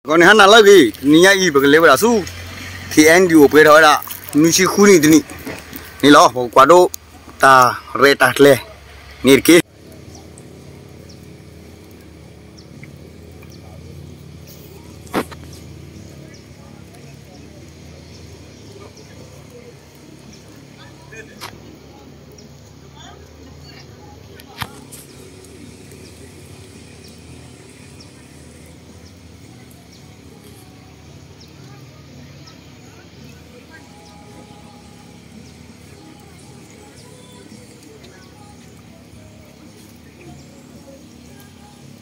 ဂီၤန့ၣ်ဟါနၤလၢအဂ့ၤ, တနံၤညါအံၤ ပကလဲၤဝဲဒၣ်ဆူ ခ့ၣ်အဲၣ်ယူၣ်အိၣ် ပှဲၤထီၣ်ဝဲဒၣ် နွံဆံဃုနံၣ်တနံၣ်န့ၣ်လီၤ. ပကကွၢ်ဒိးတၢ်ရဲၣ်တၢ်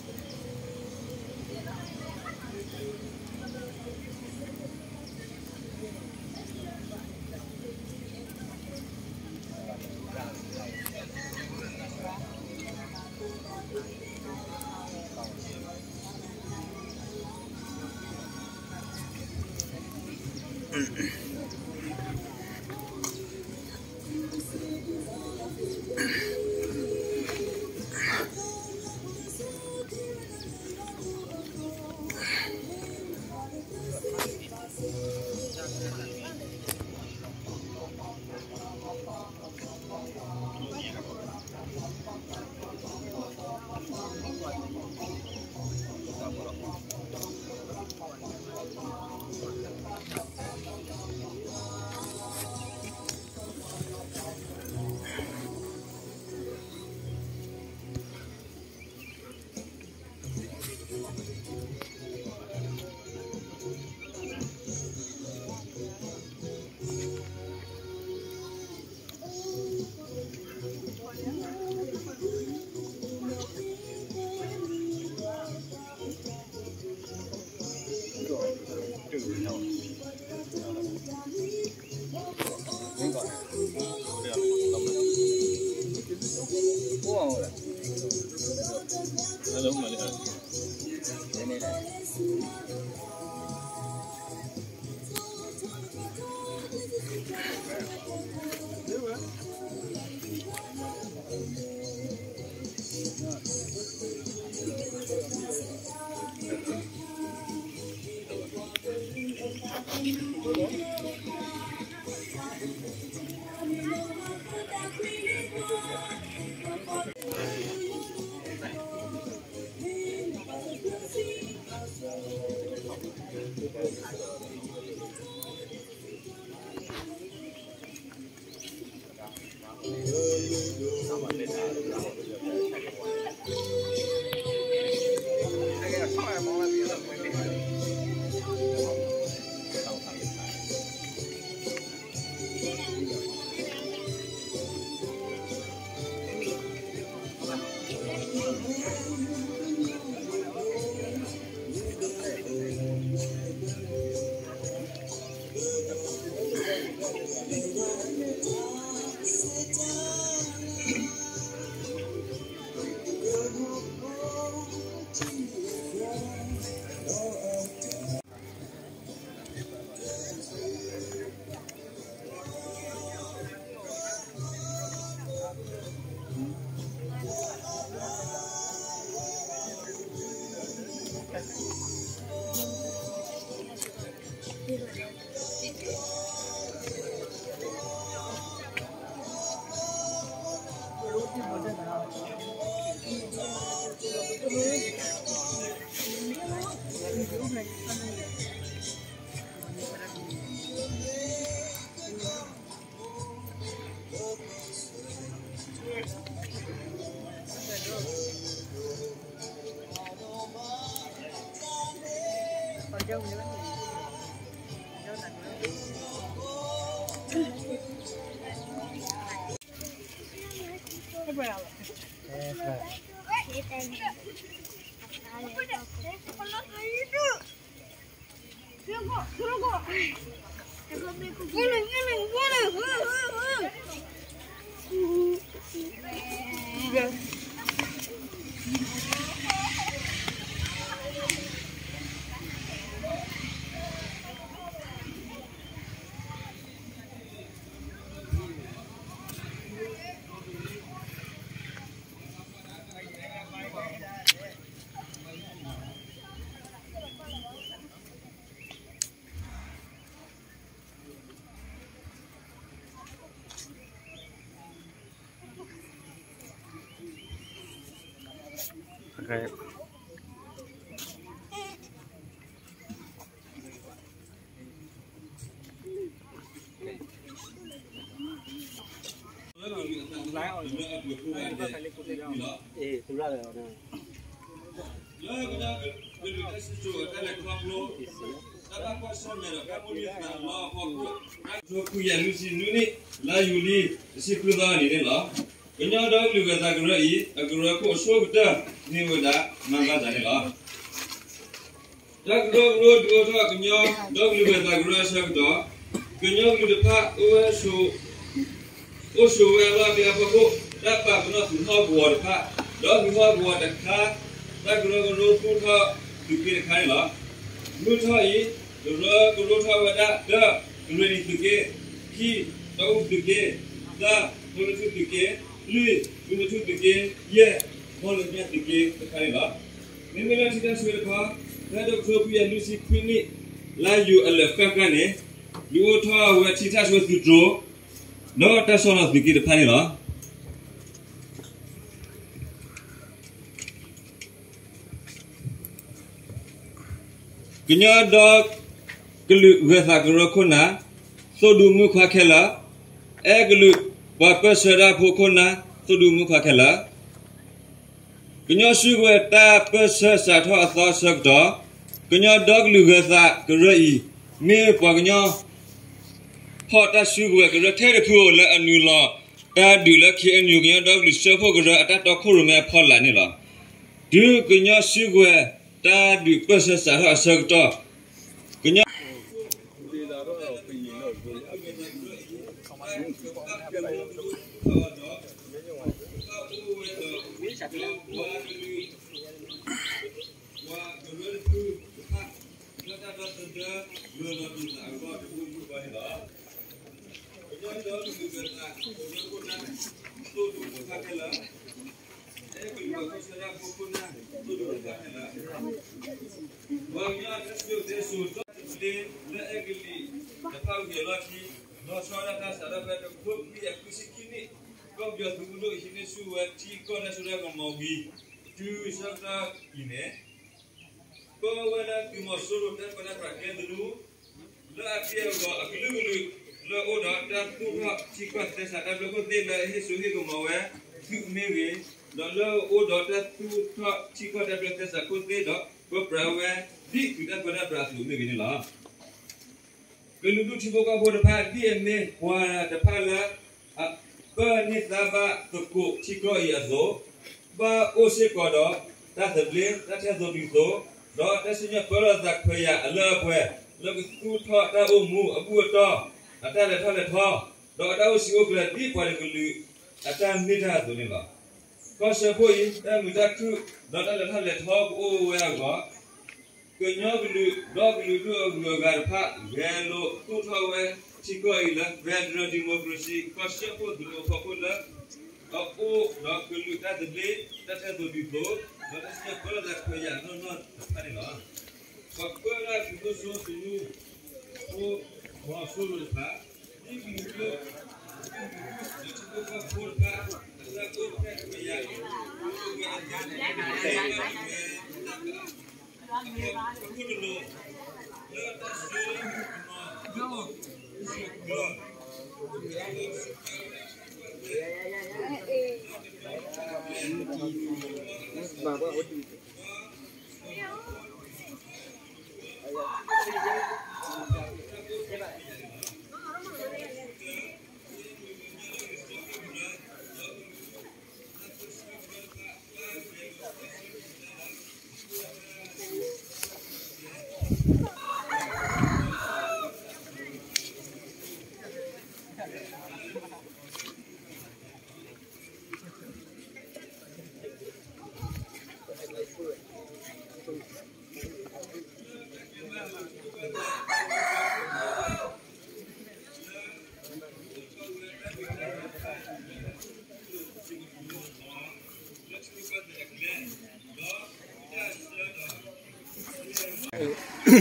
ကျဲၤန့ၣ်တက့ၢ်. လၢယၤလွံၢ်ဆံနွံနံၣ် လါယူၤလံ တဆံဃုသီအနံၤန့ၣ်လီၤ. ကညီဒီကလုာ်ဂၢၤသးကရၢအံၤ အကရၢခိၣ်အဆိကတၢၢ် မ့ၢ်ဝဲဒၣ် မၤဘၣ်တၢ်န့ၣ်လီၤ. တၢ်ကရၢကရိဒုးအိၣ်ထီၣ်ကညီဒီကလုာ်ဂၢၤသးကရၢအဆၢကတီၢ် ကညီကလုာ်တဖၣ်အိၣ်ဝဲ အိၣ်ဆိးဝဲအလီၢ်အဘျ့အဖီခိၣ် တၢ်ပာ်ပနီၣ်သုးဟီၣ်ကဝီၤတဖၣ် ဒီးသုးဟီၣ်ကဝီၤတခါ တၢ်ကရၢကရိသူၣ်ထီၣ်သုးက့တခါန့ၣ်လီၤ. မုၢ်ထီၣ်အံၤ ကရၢကရိထီၣ်ဝဲဒၣ် တၢ ကရ့ၣ်နံၤသုးက့, ခံ တီအူသုးက့, သၢ ဖိလၢထူသုးက့, လွံၢ် ဝံၤနထူသုးက့, ယဲၢ် မီၢ်လၢညၣ်သုးက့တခါန့ၣ်လီၤ. မ့မ့ၢ်လၢထံတၢ်ဆှၢတခီ ဖဲတကထိခွံကယၤလွံၢ်ဆံခွံနံၣ် လါယူၤအလၢာ်ဃၣ်ဃၣ်န့ၣ် ဒုးအိၣ်ထီၣ်ဝဲထံတၢ်ဆှၢသုးတြိၤ ဒီးတၢ်ဆီၣ်လီၤသုးက့တဖၣ်န့ၣ်လီၤ. ကညီဒီကလုာ်ဂၢၤသးကရၢခိၣ်နၢ် သိၣ်ဒူမုၣ်ခွါခဲလၢာ်, အဲကလုာ်ပှၤပၢၢ်ဆၢတၢ်ဖိခိၣ်နၢ် သိၣ်ဒူမုၣ်ခွါခဲလၢာ်, ကညီစုကဝဲၤတၢ်ပၢၢ်ဆၢစးထီၣ်အသီအဆၢကတီၢ် ကညီဒီကလုာ်ဂၢၤသးကရၢအံၤ မ့ၢ်ပှၤကညီ ဖီၣ်တၢ်စုကဝဲၤကရၢထဲတဖုဧိၤ လၢအနုာ်လီၤတၢ်ဒုးလၢ ခ့ၣ်အဲၣ်ယူၣ် ကညီဒီကလုာ်စၢဖှိၣ်ကရၢအတၢ်တီခိၣ်ရိၣ်မဲအဖီလာ်န့ၣ်လီၤ. တုၤကညီစုကဝဲၤတၢ်ဒုးပၢၢ်ဆၢစးထီၣ်အဆၢကတီၢ် ကညီ လၢအဲကလံးတဖၣ်ဂ့ၤအလီၢ်ခံ လီၤဆီဒၣ်တၢ်စးထီၣ်ဖဲတကထိခွံကယၤဃုဆံခံနံၣ် ကီၢ်ပယီၤသုးမုၢ်ဒိၣ်ဟံးန့ၢ်ဆူၣ်ဝဲထံကီၢ်တၢ်စိတၢ်ကမီၤဝံၤ တုၤဆၢကတီၢ်အံၤန့ၣ် ကီၢ်ဝဲဒၣ်သုးမီၤစိရိၤတၢ်ပၢတၢ်ပြးကျဲသနူ လၢအက့ၢ်အဂီၤအကလုာ်ကလုာ် လၢအအိၣ်ဒီးတၢ်သူၣ်ထီၣ်ထံကီၢ်သဲစးတၢ်ဘျၢခိၣ်သ့ၣ်လၢအဟ့ၣ်စိဟ့ၣ်ကမီၤဝဲ သုးမ့ၢ်ဂ့ၤ, ဒီးလၢအအိၣ်ဒီးတၢ်သူၣ်ထီၣ်ထံကီၢ်တၢ်ဘျၢသဲစးခိၣ်သ့ၣ်ဒီး ပၢပြးဝဲ ဒ်သုးတၢ်ပၢတၢ်ပြးအသိးမ့ၢ်ဂ့ၤန့ၣ်လီၤ. ကလုာ်ဒူၣ်ထံဖိကီၢ်ဖိတဖၣ် ဒ်အမ့ၢ်ပှၤတဖၣ်လၢ ပၢၢ်န့ၢ်သါဘၣ်သကိးထံကီၢ်အံၤအသိး, ဘၣ်အိၣ်စ့ၢ်ကီးဒီးတၢ်သဘျ့ တၢ်ထဲသိးတုၤသိး, ဒီးတၢ်စံၣ်ညီၣ်ပၢလီၤသးခွဲးယာ်အလၢအပှဲၤ လၢကသူၣ်ထီၣ်တၢ်အိၣ်မူအဘူၣ်အတီၢ်, အတၢ်လဲၤထီၣ်လဲၤထီ, ဒီးအတၢ်အိၣ်စံာ်အိၣ်ကျၢၤဒ်ပှၤတကလုာ်အတၢ်မ့ၢ်တၢ်အသိးန့ၣ်လီၤ. ကီၢ်စၢဖှိၣ်အံၤ တၢ်မုာ်တၢ်ခုၣ် ဒီးတၢ်လဲၤထီၣ်လဲၤထီကအိၣ်ဝဲအဂီၢ် ကညီကလုာ်ဒီကလုာ်ဒူၣ်အဂုၤအဂၤတဖၣ် ဂဲၤလိာ်သူၣ်ထီၣ်ဝဲထံကီၢ်အံၤလၢ Federal Democracy ကီၢ်စၢဖှိၣ်သုးမုၢ်အဖီခိၣ်လၢ အအိၣ်ဒီးကလုာ်တၢ်သဘျ့ တၢ်ထဲသိးတုၤသိး ဒီးတၢ်စံၣ်ညီၣ်ပၢလီၤသးခွဲးယာ်နီၢ်နီၢ်တဖၣ်န့ၣ်လီၤ. ပှၤပၢတၢ်သုးမုၢ်စိရိၤသုးမုၢ်ဖိ မီၤစိရိၤတဖၣ် ဒ်ကလုာ်ဒူၣ် ဒီးထံဖိကီၢ်ဖိတဖၣ် အတၢ်အိၣ်ဖျဲၣ်ခွဲးယာ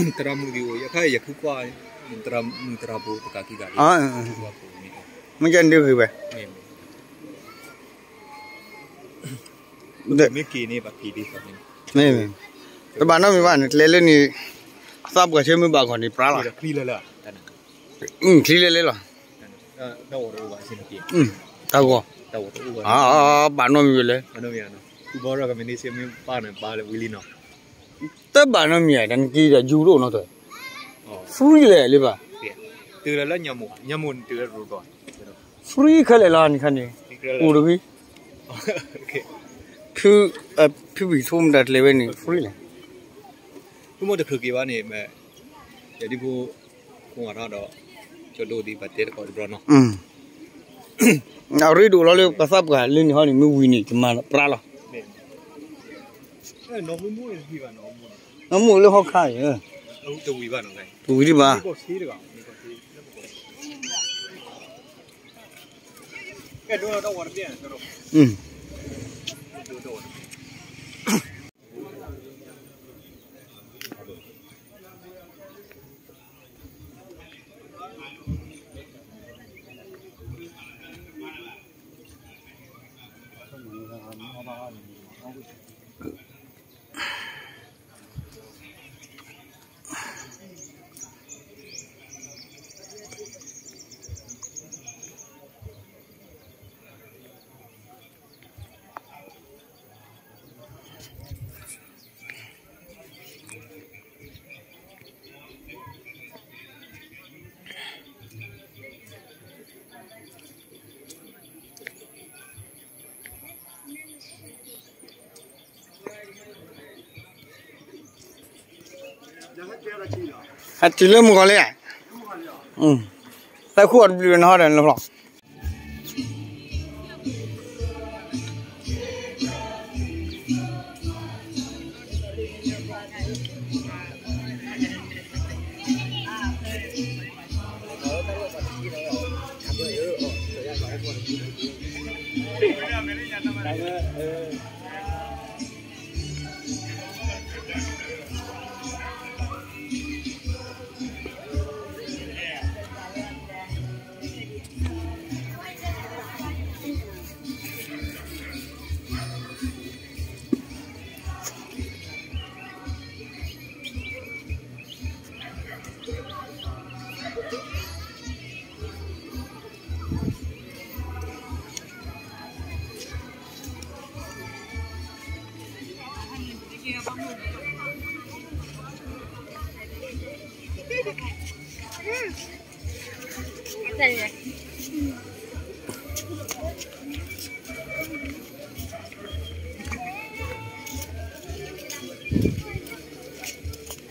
် သရၣ်မုၣ်ဒံးအိၣ် ယခါအံၤယခုကွၢ် သရၣ်မုၣ်သရၣ်ဖိတကးကံၢ်ဂၤလံ မ့ၢ်ကဲဒုးဂ့ၤဝဲ မ့ၢ် မ့ၢ်က့ၤန့ၣ် ဘၣ်က့ၤဒ်သိးန့ၣ်, တဘၣ်နီတမံၤဘၣ်န့ၣ် ကျဲလၢန့ၣ် အသးပှၢ်ဆၢမုၢ်ဘၣ်ဂီၢ်န့ၣ် ပြါလီၤ, ချံလဲလဲလီၤ, တၢ်ဂီၤ, ဘၣ်နီတမံၤဝဲလဲၣ်, တဘၣ်နီတမံၤတနံၤက့ၤဒီးယူၤတအိၣ်နီတ, free လဲၣ်လၢဘၣ်, free ခဲလၢာ်လီၤန့ၣ်ခါန့ၣ်, အိၣ်တဂ့ၤ, ဖု, ဖုဘံၣ်ထိမတၤကျဲဝဲန့ၣ် free လဲၣ်, ဖုမိၢ်တချုးက့ၤဘၣ်န့ၣ်, ယဒ်ဖိ, ခိၣ်ငါထီၣ်ဒီး, ကၠီဒိၣ်ဒ်ဘၣ်တဲတကိးတဘျီနီၤ, အရ့ဒိၣ်လီၤလၢပသးပှၢ်လၢန့ၣ်ဟီန့ၣ် မ့ၢ်ဝံၤန့ၣ် ကမၤပြါလီၤ, နီၢ်မူလၢဟီခါအံၤ, တဝံၤဒံးဘၣ်, ဟဲတုၤလၢမုၢ်ဂီၤလံဧါ, သးဃုအီၤတဘျုးနဟီဒီးနဖျီ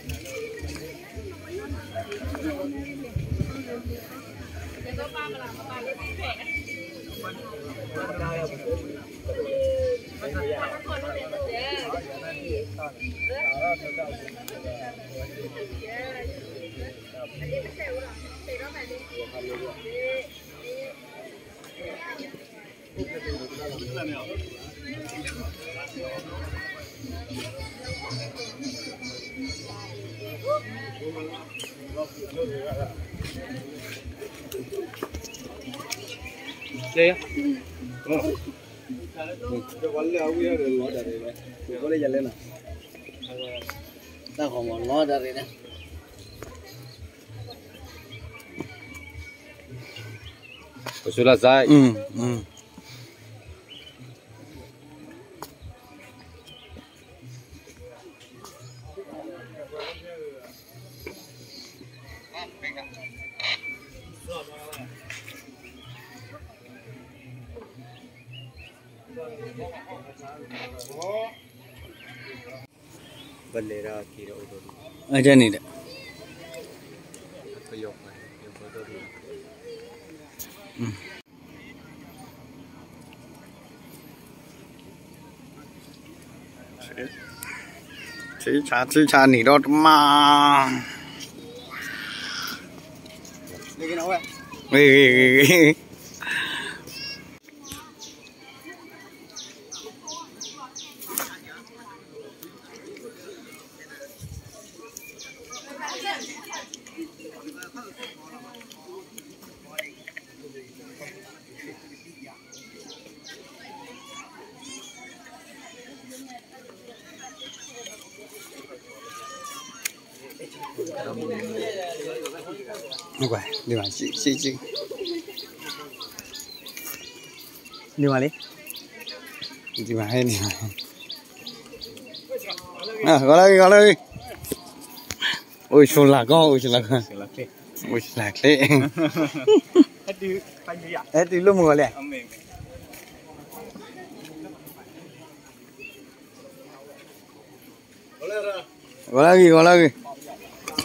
ၣ် ပဆူလၢ်စဲး ပလဲၤဒၣ်က့ၤဒီးအိၣ်ဒီး အကဲန့ၣ်ဒီး ပယီၤပှၤ ပယီၤပှၤဒီး ဆံဆါ ဆံဆါန့ၣ်ဒီးတမၤ ဂ့ၤဂ့ၤဂ့ၤဂ့ၤ ကွၢ်, ဒ်မး, ဒ်မးလံ, ဒ်မးဟဲဒ်မး, ဂီၤလၢဂ့ၤ, ဂီၤလၢဂ့ၤ, အိၣ်ဆိးလၢ်ကီၢ်, အိၣ်ဆိးလၢ်ကီၢ်, အိၣ်ဆိးလၢ်ချ့, ဟဲတုၤလၢမုၢ်ဂီၤလဲၣ်. ဂီၤလၢဂ့ၤ, ဂီၤလၢဂ့ၤ,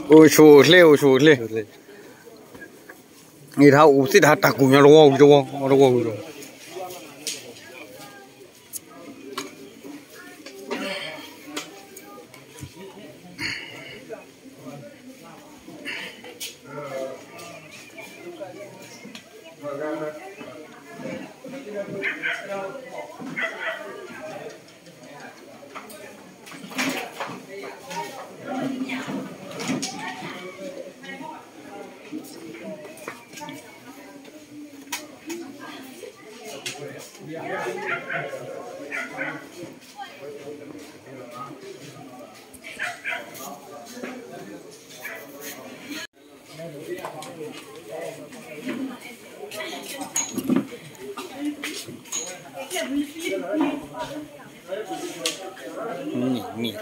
အိၣ်ဆိးချ့, အိၣ်ဆိးချ့, အံၤတဟးအိၣ်သ့ၣ်တဟးတၢ်ကူၣ်ညီတဝီဝံၤတဝီ, တဝီဝံၤတဝီ. မ့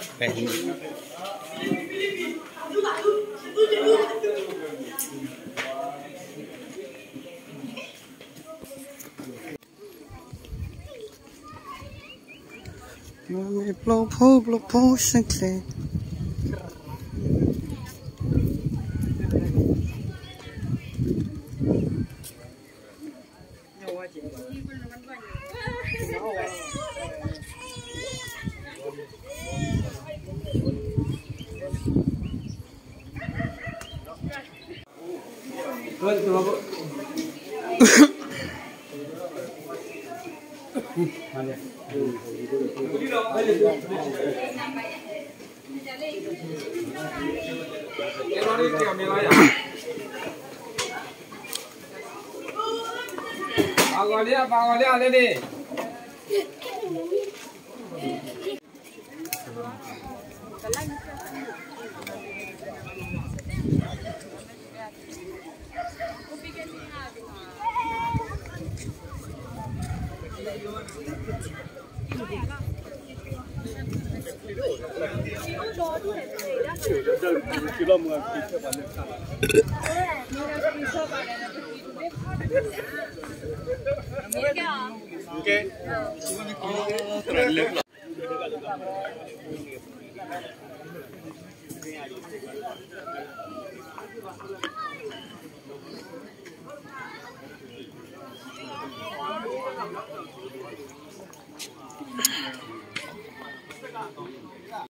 ၢ်ပျိဖိ ပျိဖိဆဲးချဲး. ပာ်ဂီၤလံ, ပာ်ဂီၤလံ, အလဲန့ၣ်.